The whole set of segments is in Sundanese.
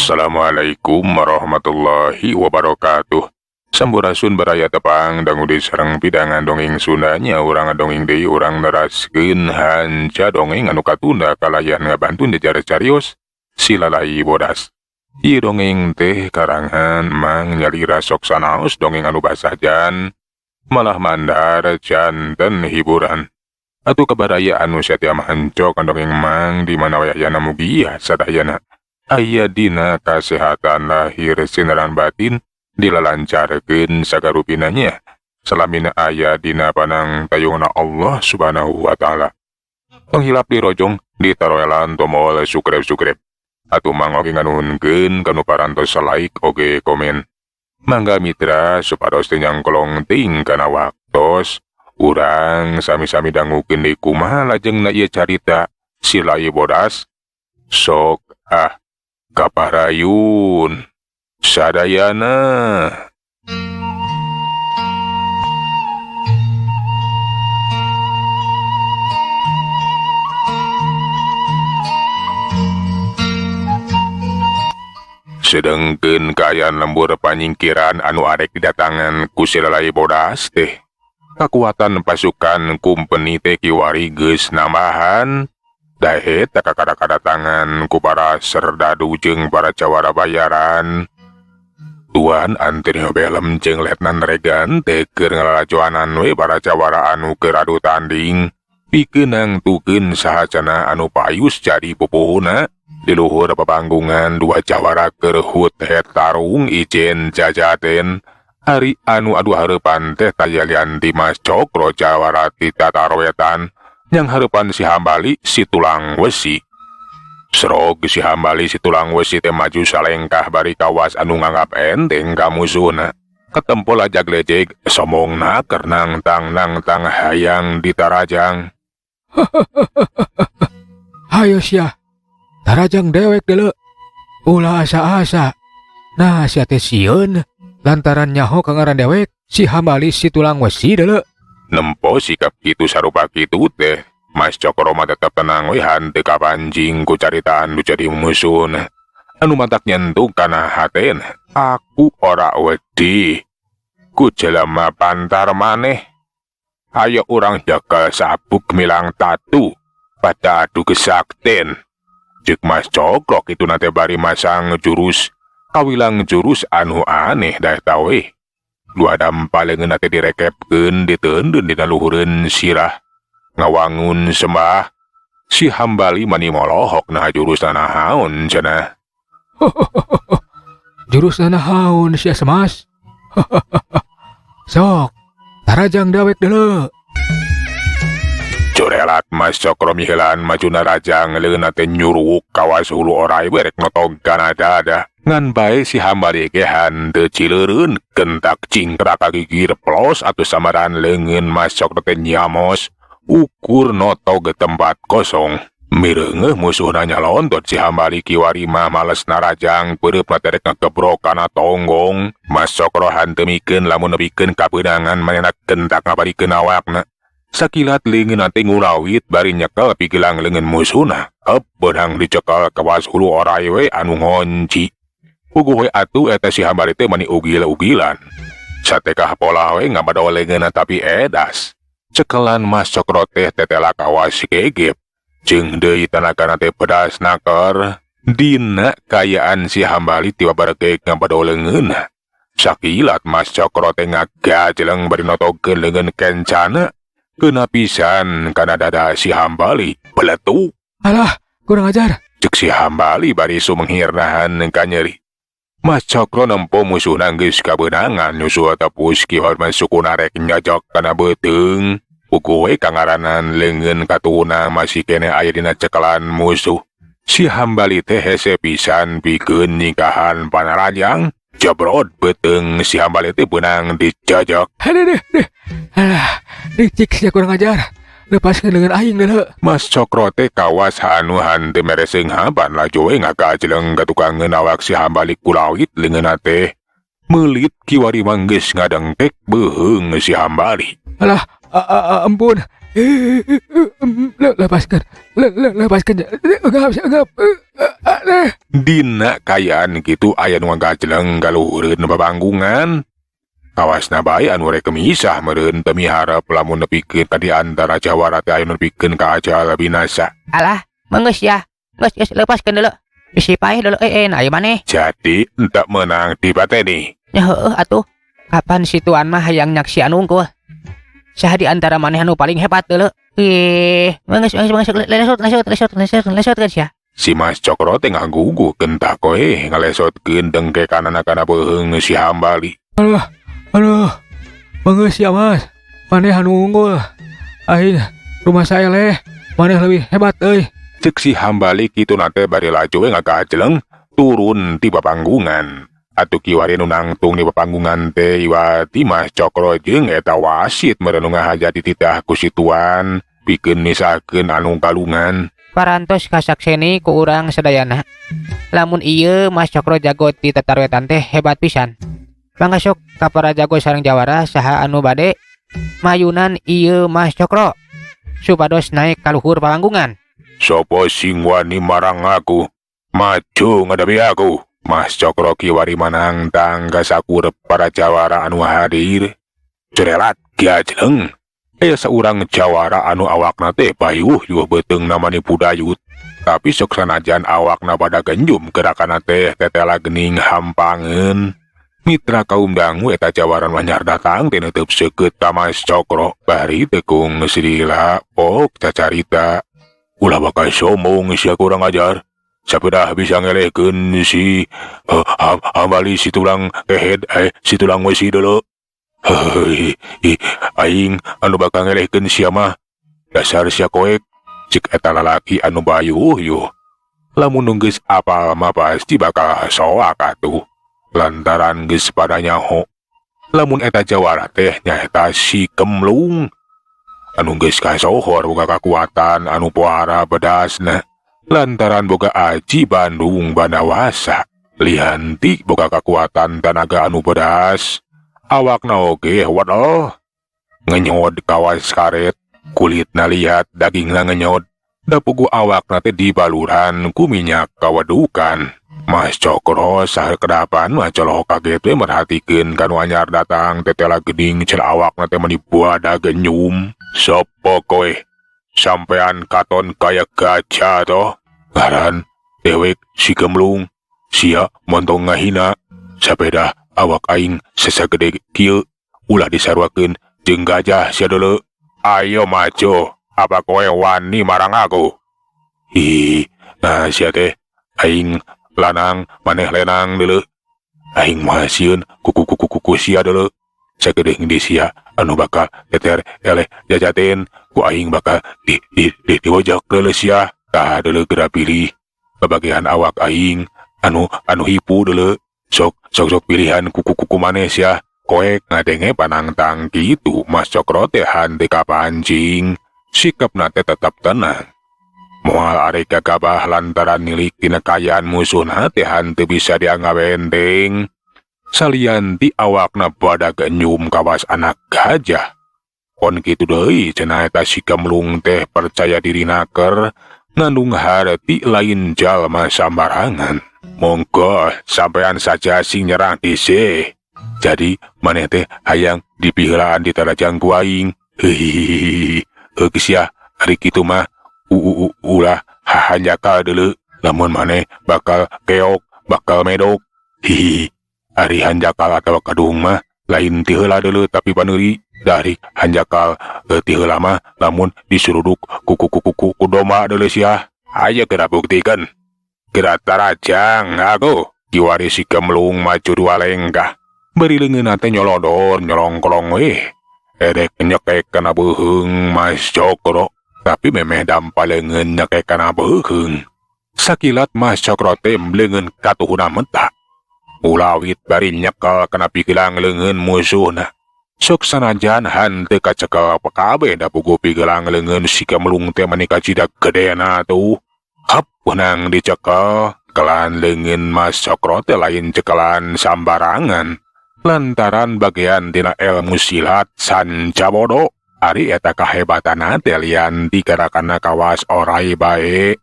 Assalamualaikum warahmatullahi wabarakatuh. Sampurasun, baraya tepang dangu di sareng pidangan dongeng Sundanya. Urang dongeng deui, urang neraskeun hanca dongeng anu katunda kalayan ngabantu dijar carios Si Lalai Bodas. Ieu dongeng teh karangan Mang Nyalira. Sok sanaos dongeng anu basajan malah mandar janten hiburan. Atuh ka baraya anu satia mahancok dongeng Mang di mana wae ayana, mugia sadayana aya dina kasehatan lahir sineran batin, dilalancarkeun sagarupinanya, salamina aya dina panang tayungna Allah Subhanahu wa Ta'ala. Tong hilap dirojong, ditaroelan tombol subscribe subscribe. Atuh Mang oge nganuhunkeun kanu parantos like oge komen. Mangga mitra, supados teu nyangkolong teuing kana waktos, urang sami-sami dangukeun deui kumaha lajengna ieu carita Si Lalai Bodas. Sok ah, kaparayun sadayana. Sedengkeun kaayaan lembur panyingkiran anu arek didatangan ku Si Lalai Bodas teh, kakuatan pasukan kumpeni teh kiwari geus nambahan. Dahet kakara kadatangan ku para serdadu jeung para jawara bayaran. Tuan Antonio Belem jeung Letnan Regan teh keur ngalalajoanan we para jawara anu keur adu tanding, pikeun nangtukeun saha cenah anu payus jadi pupuhuna. Di luhur papanggungan, dua jawara keur hut het tarung ijen jajaten. Ari anu adu hareupan teh taya lian ti Mas Cokro, jawara ti Tatar Wetan, yang hareupan si Hambali si tulang wesi. Serog si Hambali si tulang wesi teh maju salengkah bari kawas anu nganggap enteng ka musuhna. Ketempol aja glejeg, sombongna keur nangtang nangtang hayang ditarajang. Hayo sia. Tarajang dewek deuleu. Ulah asa-asa. Nah, sia teh sieun lantaran nyaho ka ngaran dewek si Hambali si tulang wesi deuleu. Nempo sikap kitu sarupa kitu teh, Mas Cokro mah tetep tenang we, henteu kapancing ku caritaan nu jadi musuhna. Anu matak nyentuh kana hatena, "Aku ora wedi ku jelema pantar maneh. Ayo urang jagal sabuk milang tatu pada adu kesakten," cek Mas Cokro kitu nate bari masang jurus, kawilang jurus anu aneh dah we. Dua dampa leungeun teh direkepkeun, diteundeun dina luhureun sirah, ngawangun sembah. Si Hambali mani molohok, "Nah, jurus naon cenah?" Jurus naon sia, Mas? Sok, tarajang dewek deuleu. Corelat Mas Cokro miheulaan maju narajang, leungeunna teh nyuruwuk kawas hulu orai we rek notog kana dada. Ngan bae si Hambali ge henteu cileureun, gentak cingkrak ka gigir plos atuh samaran leungeun Mas Cokro teh nyamos ukur notog tempat kosong. Mireungeuh musuhna nyalontot, si Hambali kiwari mah males narajang, peureupna teh rek ngagebrok kana tonggong. Mas Cokro henteu mikeun lamun nepikeun kabeunangan manehna gentak ngabarikeun awakna. Sakilat leungeun teh ngulawit bari nyekel pigelang leungeun musuhna. Ep, beunang dicekel kawas hulu orai we anu ngonci. Puguh we atuh eta si Hambali teh mani ugil-ugilan. Satekah pola we ngabadol leungeunna, tapi edas. Cekelan Mas Cokro teh tetela kawas gegep. Jeung deui tanagana teh pedas naker. Dina kayaan si Hambali tiba baregeg ngabadol leungeunna. Sakilat Mas Cokro teh ngagajeleng bari notogkeun leungeun kencana. Kena pisan kana dada si Hambali. Beletuk. Alah, kurang ajar. Cek si Hambali bari sumenghir nahan kanyeri. Mas Cokro nempo musuhna geus kabeunangan nyusul tepus, kiwari mah sukuna rek nyajok kana beuteung. Puguh we kangaranan leungeun katuhuna masih keneh aya dina cekelan musuh. Si Hambali teh hese pisan pikeun nyingkahan panarajang. Jebrot, beuteung si Hambali teh beunang dijajok. Aduh, deh, deh. Alah, licik sia, kurang ajar. Lepaskeun leungeun aing deuleu. Mas Cokro teh kawas anu henteu mere seunghapan, laju we ngagajeleng ka tukangeun awak si Hambali kulawit leungeunna teh. Meulit kiwari mah geus ngadengkek beuheung si Hambali. Alah, ampun. Lepaskan, lepaskan, enggak, enggak. Dina kaayaan kitu aya nu ngagajleng ka luhureun papanggungan. Kawasna bae anu rek misah meureun teu miharep lamun nepikeun ka di antara jawara teh aya nu nepikeun ka ajal binasa. Alah, meunggeus ya. Geus geus lepaskeun deuleu. Bisi paeh deuleu nah ieu maneh. Jadi entek meunang dipateni. Nya heueuh atuh. Kapan si tuan mah hayang nyaksian unggul. Saha di antara maneh anu paling hebat deuleu? Ih, meunggeus geus geus lesot lesot lesot lesot lesotkeun sia. Si Mas Cokro teh ngaguguh kentah koe ngalesotkeun dengkekanana kana beuheung si Hambali. Aduh, aduh, meunggeus ya Mas, maneh anu unggul. Aing rumah saya leh, maneh lebih hebat euy. Cek si Hambali kitu nate bari laju we ngagajleng turun ti papanggungan. Atuh kiwari nu nangtung di papanggungan teh iwati Mas Cokro jeung eta wasit meureun nu ngahaja dititah ku si tuan pikeun misahkeun anu kalungan. Parantos kasakseni ku urang sadayana. Lamun ieu Mas Cokro jago ti tatarwetan teh hebat pisan. Mangga sok ka para jago sareng jawara saha anu bade mayunan ieu Mas Cokro supados naik ka luhur panggungan. Sopo sing wani marang aku? Maju ngadepi aku. Mas Cokro kiwari manangtang ka sakurep para jawara anu hadir. Cerelat giajleng. Aya saurang jawara anu awakna teh bayuh yuh beuteungna mani pudayut. Tapi sok sanajan awakna pada genjum gerakanna teh tetela gening hampangeun. Mitra kaum dangu eta jawara nu anyar datang teh neuteub seukeut ka Mas Cokro. Bari tekung silila pok cacarita. Ulah bakal sombong sia kurang ajar. Sapedah bisa ngelehkeun si Hambali si tulang kehed si tulang wesi deuleu. Heuh, aing anu bakal ngelehkeun sia mah. Dasar sia koek. Cik eta lalaki anu bayuh yuh. Lamun nu geus apal mah pasti bakal soak atuh. Lantaran geus pada nyaho. Lamun eta jawara teh nyaeta si Kemlung. Anu geus kasohor boga kakuatan anu pohara bedasna. Lantaran boga aji Bandung Bandawasa. Lianti boga kakuatan tanaga anu pedas. Awakna oge wadol. Ngenyod kawas karet. Kulitna liat dagingna ngenyod. Da pugu awakna teh dibaluran ku minyak kawadukan. Mas Cokro sakedapan mah coloh kaget we merhatikeun ka nu anyar datang tetela geuning cenah awakna teh mani buada genyum. Sopo kowe? Sampean katon kaya gajah toh? Ngaran dewek si Gemlung. Sia montong ngahina. Sapeda awak aing sesagede kieu ulah disaruakeun jeung gajah sia deuleu. Ayo maju, apa kowe wani marang aku? Hi, nah sia teh aing lanang maneh lenang deuleu. Aing mah sieun kuku kuku kuku sia deuleu. Sagede di sia anu bakal teter eleh jajaten ku aing bakal di di di diwojok deuleu sia. Tah deuleu geura pilih babagian awak aing anu anu hipu deuleu. Sok sok sok pilihan kuku kuku maneh sia. Koek ngadenge panangtang kitu Mas Cokro teh henteu kapancing. Sikapna teh tetep tenang. Moal arek gagabah lantaran nilik tina kaayaan musuhna teh henteu bisa dianggap enteng. Salian ti awakna badag genyum kawas anak gajah. Kon kitu deui cenah eta si Gemlung teh percaya diri naker ngandung harti lain jalma sambarangan. Monggo sampean saja sing nyerang dhisik. Jadi maneh teh hayang dipiheulaan ditarajang ku aing. Hihihihi. Heuh sia ari kitu mah ulah hahanjakal deuleu. Lamun maneh bakal keok bakal medok. Hihihi. Ari hanjakal atawa kaduhung mah lain ti heula deuleu tapi paneuri. Dari hanjakal ti heula mah lamun disuruduk ku ku ku ku ku domba deuleu sia. Ayo geura buktikeun. Geura tarajang aku. Kiwari si Gemlung maju dua lengkah. Bari leungeunna teh nyolodor nyolongkolong weh. Erek nyekek kana beuheung Mas Cokro. Tapi memeh dampa leungeun nyekek kana beuheung. Sakilat Mas Cokro teh leungeun katuhuna meta. Ulawit bari nyekel kana pigelang leungeun musuhna. Sok sanajan henteu kacekel kabeh da puguh pigelang leungeun si Gemlung teh mani kacida gedena tuh. Hap meunang dicekel. Cekelan leungeun Mas Cokro teh lain cekelan sambarangan. Lantaran bagian tina ilmu silat Sancabodo. Ari eta kahebatanna teh lian ti gerakanna kawas orai bae.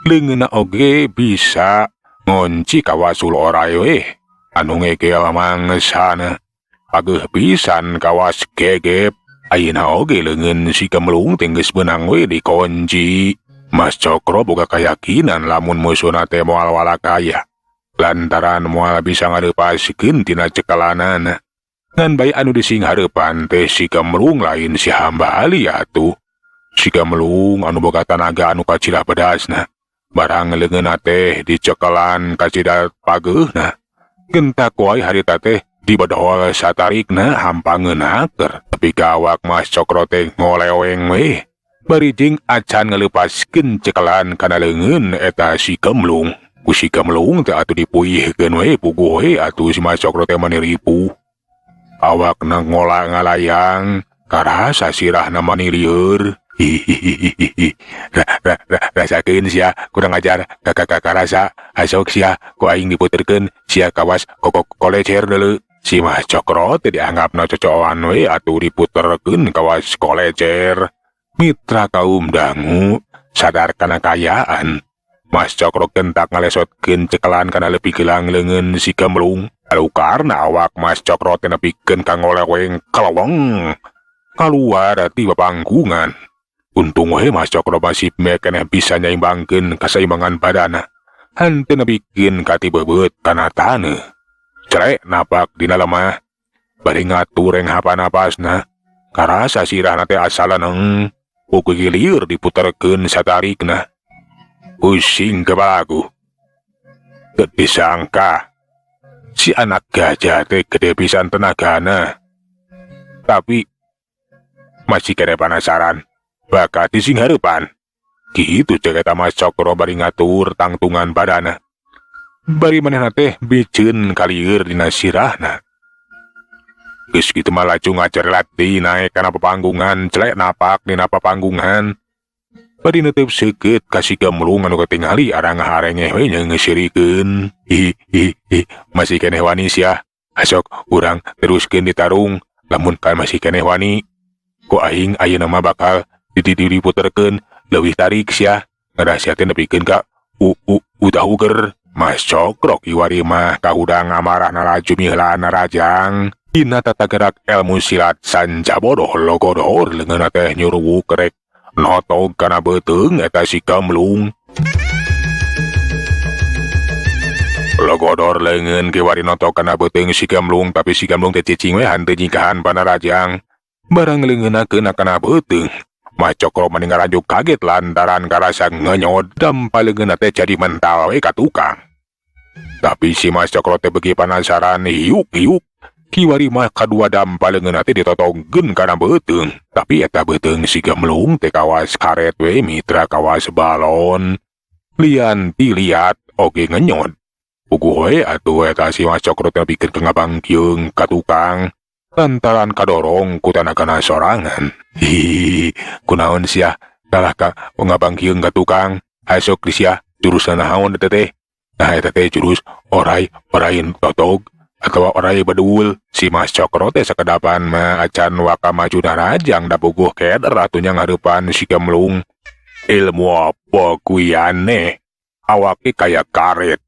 Leungeunna oge bisa ngonci kawas hulu orai weh anu ngegel mangsana. Pageuh pisan kawas gegep. Ayeuna oge leungeun si Gemlung teh geus beunang we dikonci. Mas Cokro boga kayakinan lamun musuhna teh moal walakaya. Lantaran moal bisa ngaleupaskeun tina cekelanana. Ngan bae anu disinghareupan teh si Gemlung lain si Hambali atuh. Si Gemlung anu boga tanaga anu kacida pedasna. Barang leungeunna teh dicekelan kacida pageuhna. Gentak wae harita teh dibedol satarikna hampangeun haker. Tapi ka awak Mas Cokro teh ngoleweng weh. Bari jeung acan ngaleupaskeun cekelan kana leungeun eta si Gemlung. Ku si Gemlung teh atuh dipuyihkeun we puguh we atuh si Mas Cokro teh mani ripuh. Awakna ngola ngalayang, karasa sirahna mani lieur. Hihihihi. Rasakeun sia, kurang ajar, kakak karasa, asok sia, ku aing diputerkeun, sia kawas kokok kolecer deuleu. Si Mas Cokro teh dianggapna cocoan we atuh diputerkeun kawas kolecer. Mitra kaum dangu sadar kana kaayaan. Mas Cokro gentak ngalesotkeun cekelan kana leupi gelang leungeun si Gemlung. Lalu karena awak Mas Cokro teh nepikeun ka ngoleweng keleweng kaluar ti panggungan. Untung we Mas Cokro masih keneh bisa nyaimbangkeun kasaimbangan badana. Henteu nepikeun ka tibebeut kana taneuh. Cerek napak dina lemah. Bari ngatur hapan napasna. Karasa sirahna teh asa leneng. Puguh lieur diputerkeun satarikna. Pusing kepalaku. Teu disangka si anak gajah teh gede pisan tenagana. Tapi masih keneh penasaran. Bakal disinghareupan. Kitu cek eta Mas Cokro bari ngatur tangtungan badana. Bari manehna teh biceun kalieur dina sirahna. Geus kitu mah laju ngacerelat deui naek kana papanggungan, celek napak dina papanggungan. Bari neuteup seukeut ka si Gemlung anu katingali arang harengeh we nyeusirikeun. Hi hi hi, masih keneh wani sia. Asok urang teruskeun ditarung, lamun ka masih keneh wani. Ku aing ayeuna mah bakal diputerkeun leuwih tarik sia. Ngarah sia teh nepikeun ka u u utah uger. Mas Cokro kiwari mah kahudang amarahna laju miheulaan narajang. Dina tata gerak ilmu silat sancabodoh logodor leungeunna teh nyuruwuk rek notog kana beuteung eta si Gemlung. Logodor leungeun kiwari notog kana beuteung si Gemlung, tapi si Gemlung teh cicing we hanteu nyingkahan panarajang. Barang leungeunna keuna kana beuteung. Mas Cokro mani ngarajuk kaget lantaran karasa ngenyod dampa leungeunna teh jadi mental we ka tukang. Tapi si Mas Cokro teh beuki panasaran hiuk-hiuk. Kiwari mah kadua dampa leungeunna teh ditotongkeun kana beuteung. Tapi eta beuteung si Gemlung teh kawas karet we mitra kawas balon. Lian ti liat oge ngenyod. Puguh we atuh eta si Mas Cokro teh pikeun ka ngabangkieung ka tukang. Lantaran kadorong ku tanagana sorangan. Hihihi, kunaon sia kalah ka ngabangkieung ka tukang. Hasok di sia jurusna naon eta teh? Nah eta teh jurus orai orain totog atawa orai bedul. Si Mas Cokro teh sakedapan mah acan waka maju narajang da puguh keder atuh nya ngareupan si Gemlung. Ilmu apa kuwi aneh? Awake kaya karet.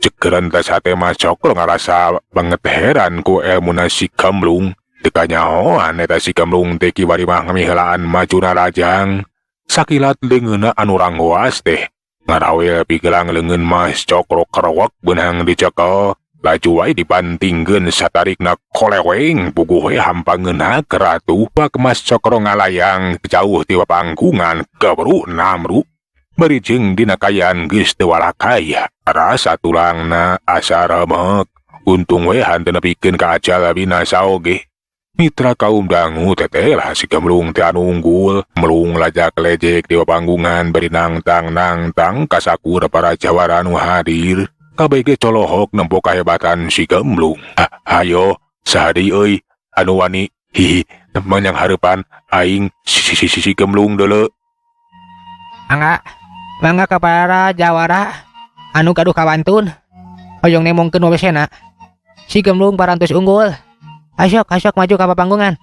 Cekeran teh sate Mas Cokro ngarasa banget heran ku elmuna si Gemlung. Teu kanyahoan eta si Gemlung teh kiwari mah ngamiheulaan maju narajang. Sakilat leungeunna anu ranggoas teh ngarawel pigelang leungeun Mas Cokro kerewek beunang dicekel. Laju wae dibantingkeun satarikna koleweng puguh we hampangeun haker atuh. Bak Mas Cokro ngalayang jauh ti panggungan kebru namru. Bari jeung dina kaayaan geus teu walakaya. Rasa tulangna asa remek. Untung we hanteu nepikeun ka ajal binasa oge. Mitra kaum dangu teteh lah si Gemlung teh anu unggul. Melung lajak lejek di panggungan bari nangtang nangtang kasakur para jawara anu hadir. Kabeh ge colohok nempo kahebatan si Gemlung. Hayo saha deui euy anu wani hihi menyang hareupan aing si si si, si Gemlung deuleu. Mangga, mangga ka para jawara anu gaduh kawantun. Hoyong nemongkeun wawesena. Si Gemlung parantos unggul. Asok, asok maju ka papanggungan.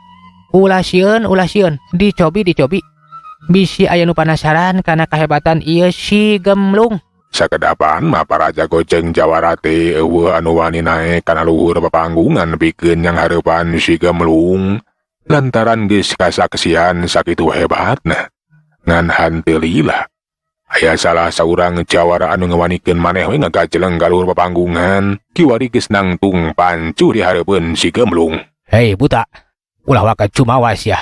Ulah sieun, ulah sieun, dicobi, dicobi. Bisi aya nu panasaran kana kahebatan ieu si Gemlung. Sakedapan mah para jago jeung jawara teh euweuh anu wani naek kana luhur papanggungan pikeun nyanghareupan si Gemlung lantaran geus kasaksian sakitu hebatna. Ngan hanteu lila. Aya salah saurang jawara anu ngawanikeun maneh we ngagajeleng ka luhur papanggungan kiwari geus nangtung pancuh di hareupeun si Gemlung. Hei buta, ulah waka jumawa sia.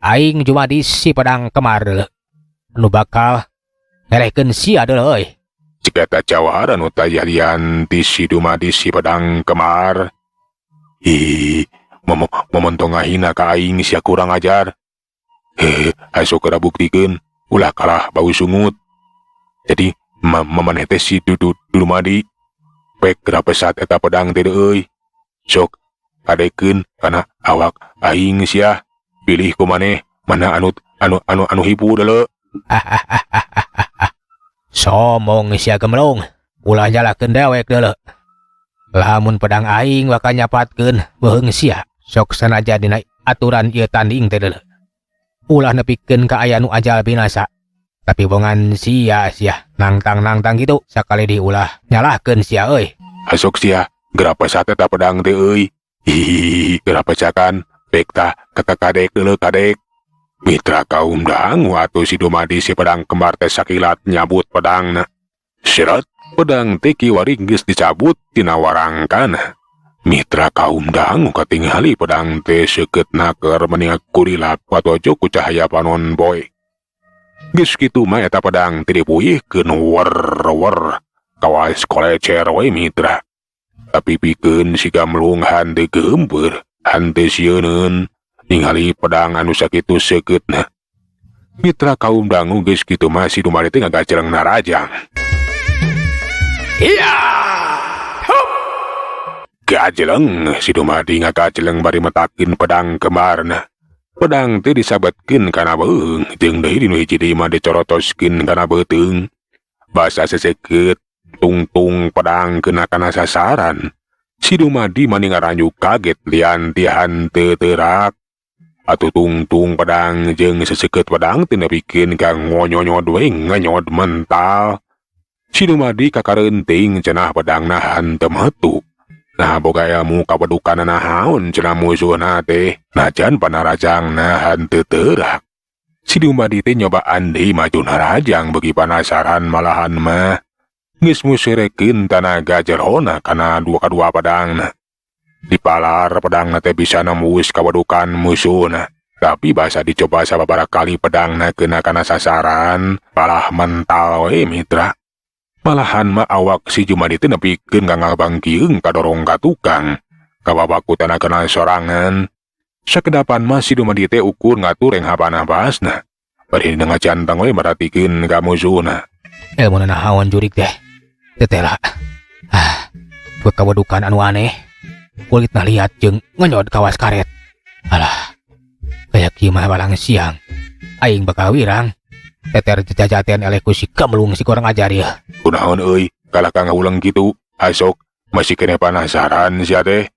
Aing Jumadi si pedang kemar deuleu. Nu bakal ngelehkeun sia deuleu euy. Cik eta jawara nu tayalian ti si Dumadi si pedang kemar. Ih, momontong ngahina ka aing sia kurang ajar. Hehe, haso geura buktikeun, ulah kalah bau sungut. Jadi mamaneh teh si Dudu Dumadi. Pek geura pesat eta pedang teh euy. Sok kadekeun kana awak aing sia. Pilih ku maneh mana anu anu anu anu hipu deuleu. Somong sia Gemlung, ulah nyalahkeun dewek deuleu. Lamun pedang aing bakal nyapatkeun beuheung sia, sok sanajan dina aturan ieu tanding teh deuleu. Ulah nepikeun ka aya nu ajal binasa. Tapi bongan sia sia nangtang-nangtang gitu sakali diulah nyalahkeun sia euy. Asok sia, geura pesat eta pedang teh euy. Hihihi, geura pecakan. Pek tah kakak kadek deuleu kadek. Mitra kaum dangu atuh si Dumadi si pedang kembar teh sakilat nyabut pedangna. Seret, pedang teh kiwari geus dicabut tina warangkana. Mitra kaum dangu katingali pedang teh seukeutna keur meni kurilap patojo ku cahaya panon poe. Geus kitu mah eta pedang teh dipuyihkeun wer-wer kawas kolecer we mitra. Tapi pikeun si Gamlung hanteu geumpeur, hanteu sieuneun ningali pedang anu sakitu seukeutna. Mitra kaum dangu geus kitu mah si Dumadi teh ngagaceleng narajang. Iya. Hup. Gajeleng si Dumadi ngagajeleng bari metakeun pedang kembarna. Pedang teh disabetkeun kana beuheung jeung deui dinu hiji deui mah dicorotoskeun kana beuteung. Basa sesekeut tungtung pedang kena kana sasaran. Si Dumadi mani ngaranyu kaget lian ti hanteu teurak. Atuh tungtung pedang jeung sesekeut pedang teh nepikeun ka ngonyonyod we ngenyod mental. Si Dumadi kakareunting cenah pedangna hanteu metu. Nah boga ilmu kawedukan nahaon cenah musuhna teh, najan panarajangna hanteu teurak. Si Dumadi teh nyobaan deui maju narajang beuki panasaran malahan mah. Geus muserekeun tanaga jerona kana dua kadua pedangna. Dipalar pedangna teh bisa nembus kawedukan musuhna. Tapi basa dicoba sababaraha kali pedangna kena kana sasaran, malah mental we mitra. Malahan mah awak si Jumadi teh nepikeun ka ngabangkieung kadorong ka tukang. Kabawa ku tanagana sorangan. Sakedapan mah si Dumadi teh ukur ngatur hapanapasna. Bari ngajantang we maratikeun ka musuhna. Ilmu nahaon jurik teh. Tetela. Ah, buat kawedukan anu aneh. Kulitna liat jeung ngenyod kawas karet. Alah, kaya kieu mah balang siang. Aing bakal wirang. Teter jajaten eleh ku si Gemlung si kurang ajar ya. Kunaon euy, kalah ka ngahuleng kitu. Asok masih kene panasaran sia teh.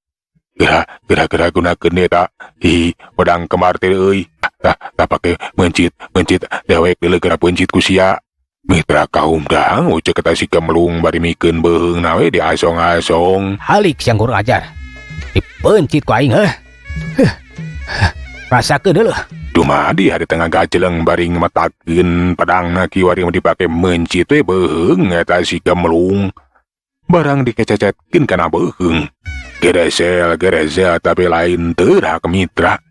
Geura, geura, geura gunakeun eta. Hi, pedang kembar teh euy. Tah, tah pake meuncit, meuncit dewek deuleu geura peuncit ku sia. Mitra kaum dangu ceuk eta si Gemlung bari mikeun beuheungna we diasong-asong. Halik siang kurang ajar. Dipeuncit ku aing heuh. Heuh. Rasakeun deuleu. Dumadi hari tengah gajeleng bari ngemetakeun pedangna kiwari mah dipake meuncit we beuheung eta si Gemlung. Barang dikececetkeun kana beuheung. Geresel, geresel tapi lain teurak mitra.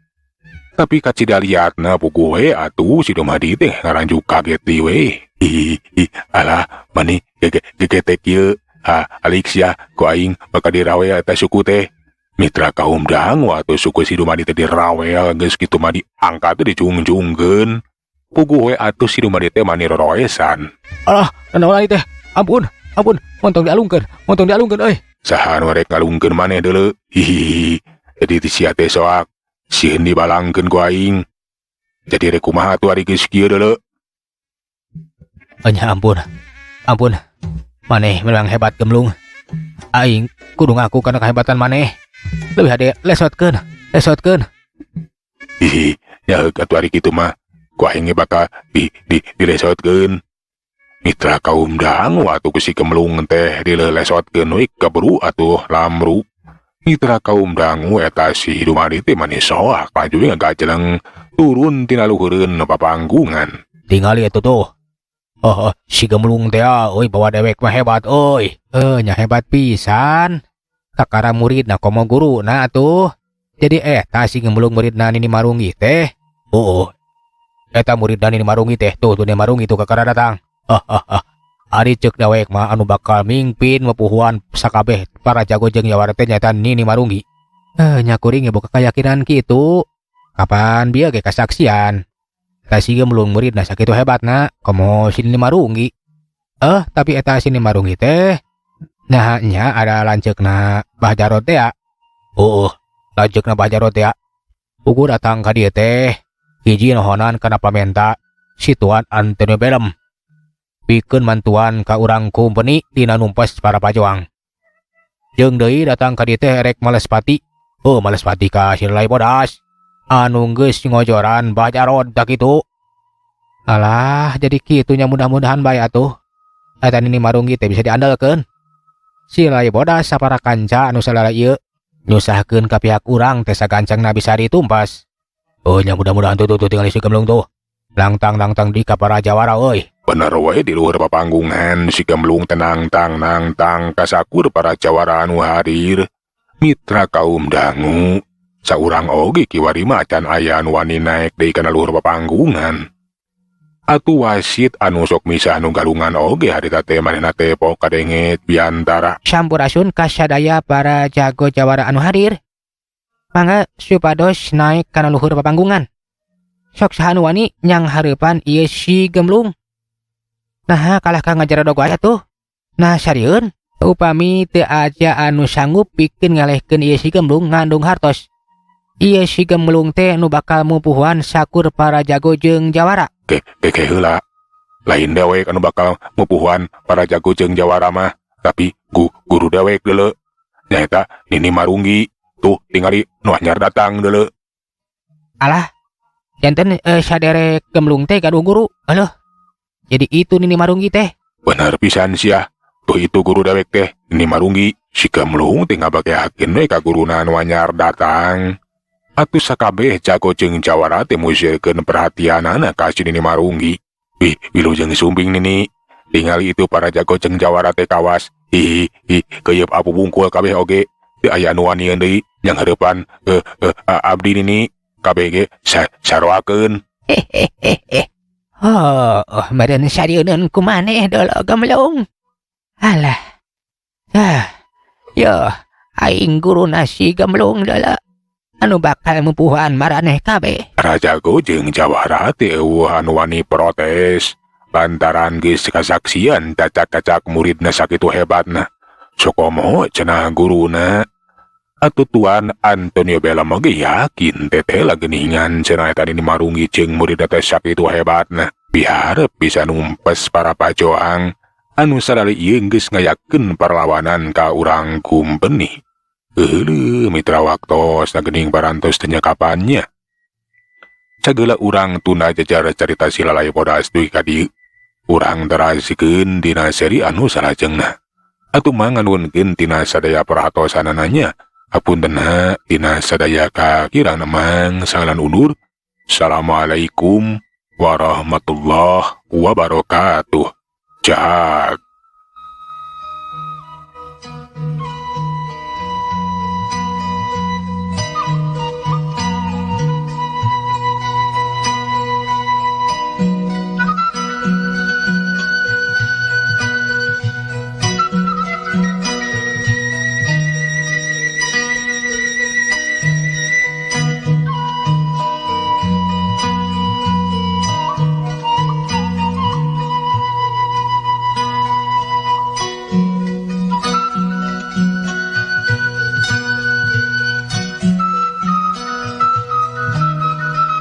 Tapi kacida liatna puguh we atuh si Dumadi teh ngaranjuk kaget deui we. Ih, ih, alah, mani gegetek ieu. Ha, alik sia, ku aing bakal dirawel eta suku teh. Mitra kaum dangu atuh suku si Dumadi teh dirawel geus kitu mah diangkat teh dicungjungkeun. Puguh we atuh si Dumadi teh mani roroesan. Alah, nanaon teh? Ampun, ampun, montong dialungkeun, montong dialungkeun euy. Saha nu rek ngalungkeun maneh deuleu? Hihihi. Jadi ti sia teh soak, sieun dibalangkeun ku aing. Jadi rek kumaha atuh ari geus kieu deuleu? Enya ampun, ampun. Maneh memang hebat Gemlung. Aing kudu ngaku kana kehebatan maneh. Leuwih hade lesotkeun, lesotkeun. Hihi, nya atuh ari kitu mah ku aing ge bakal di di dilesotkeun. Mitra kaum dangu atuh ku si Gemlung teh dilelesotkeun we keburu atuh lamru. Mitra kaum dangu eta si Dumadi teh mani soak laju we ngagajeleng turun tina luhureun papanggungan. Tingali atuh tuh. Oh, si Gemlung teh euy bawa dewek mah hebat euy. Nya hebat pisan. Kakara muridna komo guruna atuh. Jadi eta si Gemlung muridna Nini Marunggi teh. Oh, eta muridna Nini Marunggi teh tuh tuh Nini Marunggi tuh kakara datang. Ari ceuk dewek mah anu bakal mingpin mepuhuan sakabeh para jago jeung jawara teh nyaeta Nini Marunggi. Nya kuring ge boga keyakinan kitu. Kapan bieu ge kasaksian. Eta si Gemlung muridna sakitu hebatna komo si Nini Marunggi. Tapi eta si Nini Marunggi teh nah nya ada lanceukna Bah Jarot teh ya. Oh, lanceukna Bah Jarot teh ya. Puguh datang ka dieu teh hiji nohonan kana pamenta si Tuan Antonio Belem. Pikeun mantuan ka urang kumpeni dina numpes para pajoang. Jeung deui datang ka dieu teh rek malespati. Oh, malespati ka si Lalai Bodas. Anu geus ngojoran Bah Jarot tah kitu. Alah, jadi kitu nya mudah-mudahan bae atuh. Eta Nini Marunggi teh bisa diandalkeun. Si Lalai Bodas sapara kanca anu salala ieu nyusahkeun ka pihak urang teh sagancangna bisa ditumpas. Oh nya mudah-mudahan tuh tuh, tuh tinggal si Gemlung tuh. Langtang-langtang di ka para jawara euy. Bener we di luhur papanggungan si Gemlung tenang tang nang tang kasakur para jawara anu hadir. Mitra kaum dangu saurang oge kiwari mah can aya anu wani naek deui kana luhur papanggungan. Atuh wasit anu sok misah nu galungan oge harita teh manehna teh pok kadenget biantara. Sampurasun kasadaya para jago jawara anu hadir. Mangga supados naik kana luhur papanggungan. Sok saha anu wani nyang hareupan ieu si Gemlung. Nah kalah ka ngajaradog wae atuh. Nah sarieun upami teu aja anu sanggup pikeun ngalehkeun ieu si Gemlung ngandung hartos. Ieu si Gemlung teh nu bakal mupuhuan sakur para jago jeung jawara. Ke ke heula. Lain dewek anu bakal mupuhuan para jago jeung jawara mah, tapi guru dewek deuleu. Nyaeta Nini Marunggi. Tuh tingali nu anyar datang deuleu. Alah, janten saderek Gemlung teh gaduh guru. Aduh. Jadi itu Nini Marunggi teh. Bener pisan sia. Tuh itu guru dewek teh Nini Marunggi. Si Gemlung teh ngabageakeun we ka guruna anu anyar datang. Atuh sakabeh jago jeung jawara teh musieurkeun perhatianana ka si Nini Marunggi. Wih, wilujeng sumping Nini. Tingali itu para jago jeung jawara teh kawas. Hihi, hi, keuyeub apu bungkul kabeh oge. Teu aya anu wanieun deui yang hareupan abdi Nini. Kabeh ge saroakeun. Hehehe. Oh, meureun sarieun ku maneh deuleu Gemlung. Alah. Ah. Yo, aing guruna si Gemlung deuleu. Anu bakal mupuhan maraneh kabeh. Para jago jeung jawara teh eueuh anu wani protes. Lantaran geus kasaksian cacak-cacak muridna sakitu hebatna. Sokomo cenah guruna. Atuh Tuan Antonio Bella mah ge yakin teteh geuningan cenah eta Nini Marunggi jeung muridna teh sakitu hebatna. Biharep bisa numpes para pajoang anu salali ieu geus ngayakeun perlawanan ka urang kumpeni. Euleuh mitra waktos na geuning parantos teh kapannya. Sagala urang tunda jajar carita si Lalai Bodas dugi ka dieu. Urang terasikeun dina seri anu salajengna. Atuh manganuhunkeun tina sadaya perhatosanana nya. Hapuntenna tina sadaya kakirang emang salan undur. Assalamualaikum warahmatullahi wabarakatuh. Jag.